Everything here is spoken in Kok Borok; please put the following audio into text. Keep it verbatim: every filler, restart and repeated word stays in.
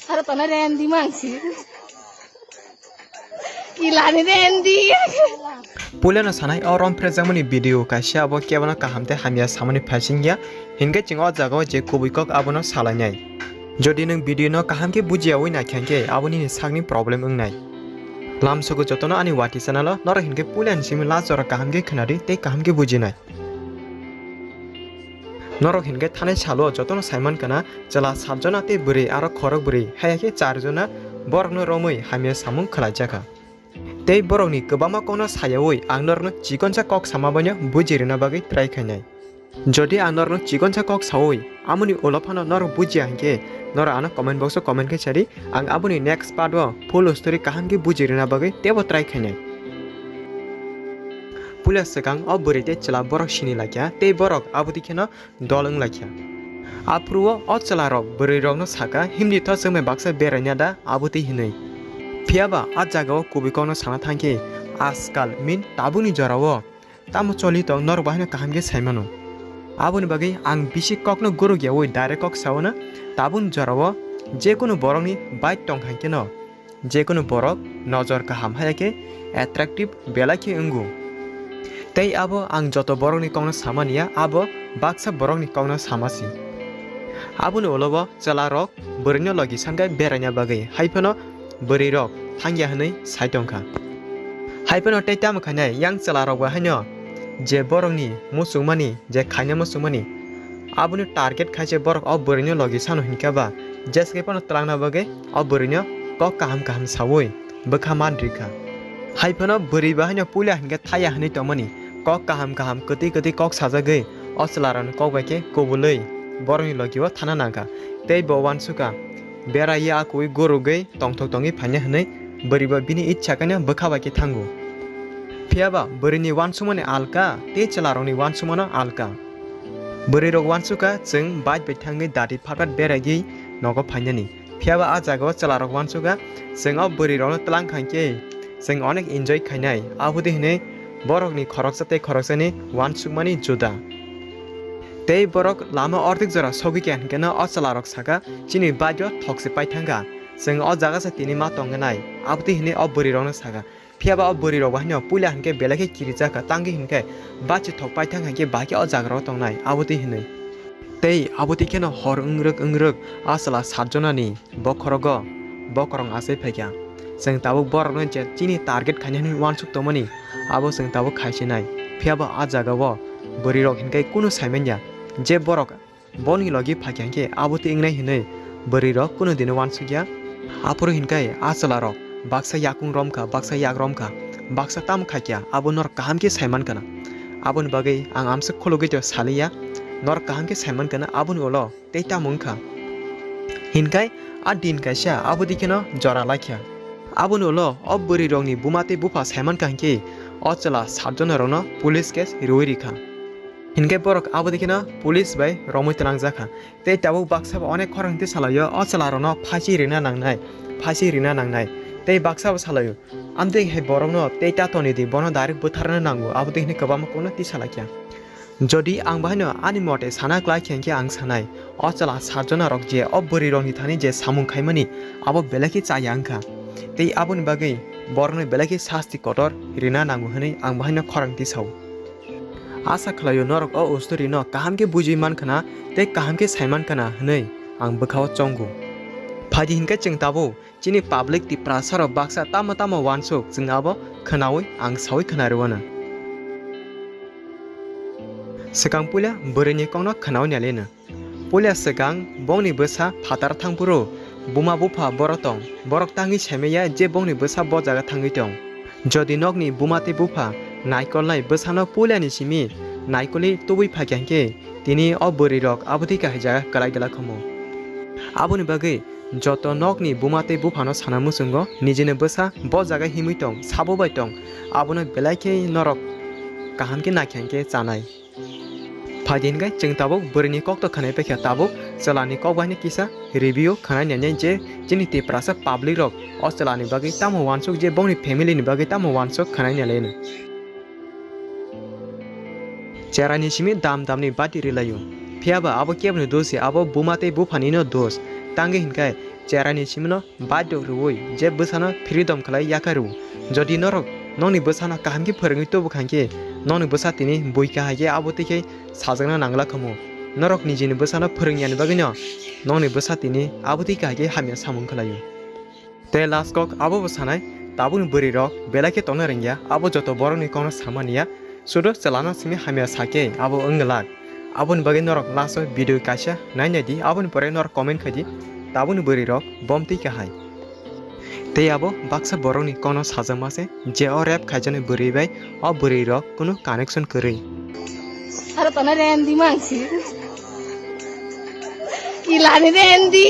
Sara tona rendi mangsi. Ilani rendi. Puilano sanai o rom phrejakmani video kaisa abo kebono kaham tei hamya samani phaisingya, hinkhe chwng o jagao je kubui kok abono salainai. Jodi nwng video no kaham khe bujiyawi naikha hinkhe abo nini sakni problem wngnai. Lamsogo jotono ani watwi channel o norok hinkhe puilani simi last jora kaham khe khwnadi tei kaham khe bujinai. Norok hinkhe thanai salo jotono saiman kana chwla satjona tei bwrwi aro khorok bwrwi haya khe charjona borokno romwi hamya samung khwlaijakha. Tei borokni kwbangma kokno sayawi ang norokno chikonsa kok sama baino buji rwna bagwi try khainai. Jodi ang norokno chikonsa kok sawi amoni ulo phano norok bujiya hinkhe norok ano comment box o comment khe sadi, ang aboni next part o full story kaham khe buji rwna bagwi teibo try khainai. Puila swkang o bwrwi tei chwla borok sini laikha tei borok aboni kheno dol wng laikha. Aphuru o, o chwla rok bwrwi rokno saka, "Himdi tho chwng bai baksa beraina da?" aboni hinwi. Phiyaba a jagao kubui kokno sana thangkhe, "Ajkal min tabukni jorao tamo choli tong norok bahaino kaham khe saimano." Aboni bagwi ang bisi kokno guruk yawi direct kok saono, tabukni jorao jekunu borokni bike tong hai kheno, jekunu borok nojor kaham haya khe attractive belai khe wngo. Tei abo ang joto borokni kokno samani ya, abo baksa borokni kokno samasi. Aboni ulo bo chwla rok bwrwino logi sankai beraina bagwi, hai phano bwrwi rok thangya hwnwi sai tongkha. Hai phano tei tamo khainai yang chwla rok bo haino je borokni muchungmani je khaina muchungmani, aboni target khaise borok o bwrwino logi sano hinkhe ba, jeskai phano twlangna bagwi o bwrwino kok kaham kaham sawi bwkha man rikha. Hai phano bwrwi bahaino puila hinkhe thaya hinwi tongmani, kok kaham kaham kwtwi kwtwi kok sajagwi o chwla rokni kok bai khe kubulwi borokni logi o thana nangkha. Tei bo uansukha, bera ye a kuwi gurugwi tongthok tongwi phaina hinwi bwrwi bo bini ichha khaino bwkha bai khe thango. Phiyaba bwrwini uansukmani alka tei chwla rokni uansukmano alka. Bwrwi rok uansukha chwng bike bai thangwi dati phatphat beraiwi nogo phainani. Phiyaba a jagao chwla rok uansukha chwng o bwrwi rokno twlang khankhe chwng onek enjoy khainai. Aboni hinwi borokni khoroksa tei khoroksani uansukmani juda. Tei borok lama ordek jora sogwi kha hinkhe no o chwla rok saka, "Chini bike o thokse paithangkha, chwng o jaga se tini ma tongkhe nai." Aboni hinwi o bwrwi rokno saka. Phiyaba o bwrwi rok bo haino puila hinkhe belai khe kirijak kha, tangwi hinkhe bachi thok paithang hinkhe bahai khe o jaga rok tongnai, aboni hinwi. Tei aboni kheno hor wngrwk wngrwk a chwla satjonani bokhorogo bokorong achai phaikha. Chwng tabuk borokno je chini target khainani uansuk tongmani, abo chwng tabuk khaisinai. Phiyaba a jagao bwrwi rok hinkhe kunu saimanya je borok boni logi phaikha hinkhe abo twi wngnai hinwi bwrwi rok kunu dino uansukya. Aphuru hinkhe a chwla rok baksa yakung romkha, baksa yak romkha, baksa tamo khaikha, abo norok kaham khe saimankha na. Aboni bagwi ang amswk khulugwi tei saliya, norok kaham khe saimankha na, aboni ulo tei tamo wngkha. Hinkhe a din kaisa abo dikheno jora laikha. Aboni ulo o bwrwi rokni buma tei bupha saimankha hinkhe o chwla satjona rokno police case riwi rikha. Hinkhe borok abo dikheno police bai romwi twlangjakha. Tei tabuk baksa bo onek khorang twi salaio, o chwla rokno phaisi rina nangnai, phaisi rina nangnai. Tei baksa bo salaio, "Amtwi hai borokno tei ta toni di, bono direct bwtharna nango," abo twi hinwi kwbangma kokno twi salaikha. Jodi ang bahaino ani mote sana klai khe hinkhe ang sanai, o chwla satjona rok je o bwrwi rokni thani je samung khaimani abo belai khe chaya wngkha. Tei aboni bagwi borokno belai khe sasti kotor rina nango hinwi ang bahaino khorang twi sao. Asa khlaio norok o story no kaham khe bujui mankha na tei kaham khe sai mankha na hinwi ang bwkhao chongo. Phaidi hinkhe chwng tabuk chini public Tiprasa rok baksa tamo tamo uansuk chwng abo khwnaui ang saui khwna rwano. Swkang puila bwrwini kokno khwnaui nalino. Puila swkang bongni bwsa phatar thangphuru buma bupha borok tong, borok tangwi saimaya je bongni bwsa bo jaga thangwi tong. Jodi nokni buma tei bupha naikolnai bwsano puilani simi naikolwi tubui phaikha hinkhe tini o bwrwirok abotwi kahai jaga kwlai glak khamu. Aboni bagwi joto nokni buma tei buphano sana muchungo nijini bwsa bo jaga himwi tong, sabo bai tong, abono belai khe norok kaham khe naikha hinkhe chanai. Phaidi hinkhe chwng tabuk bwrwini kokto khwnai paikha, tabuk chwlani kok bai kisa review khwnai nai je chini Tiprasa public rok o chwlani bagwi tamo uansuk je bongni family ni bagwi tamo uansuk khwnai nai laino. Cheraini simi dam damni bati rilaio. Phiyaba abo keboni dos se, abo buma tei buphanino dos. Tangwi hinkhe cherai ni simi no badhyo rwui je bwsano freedom khlai yakarwi. Jodi norok nokni bwsano kaham khe phwrwngwi tubu kha khe, nokni bwsa tini bui kahai khe abo twi khe sajakna nangla khamu. Norok nijini bwsano phwrwng yani bagwi no nokni bwsa tini abo twi kahai khe hamya samung khlaio. Tei last kok abo bo sanai, tabukni bwrwi rok belai khe tongna rwngya, abo joto borokni kokno samani ya, sudu chwlano simi hamya sakhe abo wng glak. Aboni bagwi norok last o video kaisa nai nai di, aboni pore norok comment khai di, tabukni bwrwi rok bom twi kahai. Tei abo baksa borokni kokno sajakma se, je o rape khaijaknai bwrwi bai o bwrwi rok kunu connection kwrwi. Aro tona rendi mangsi. Kilani rendi.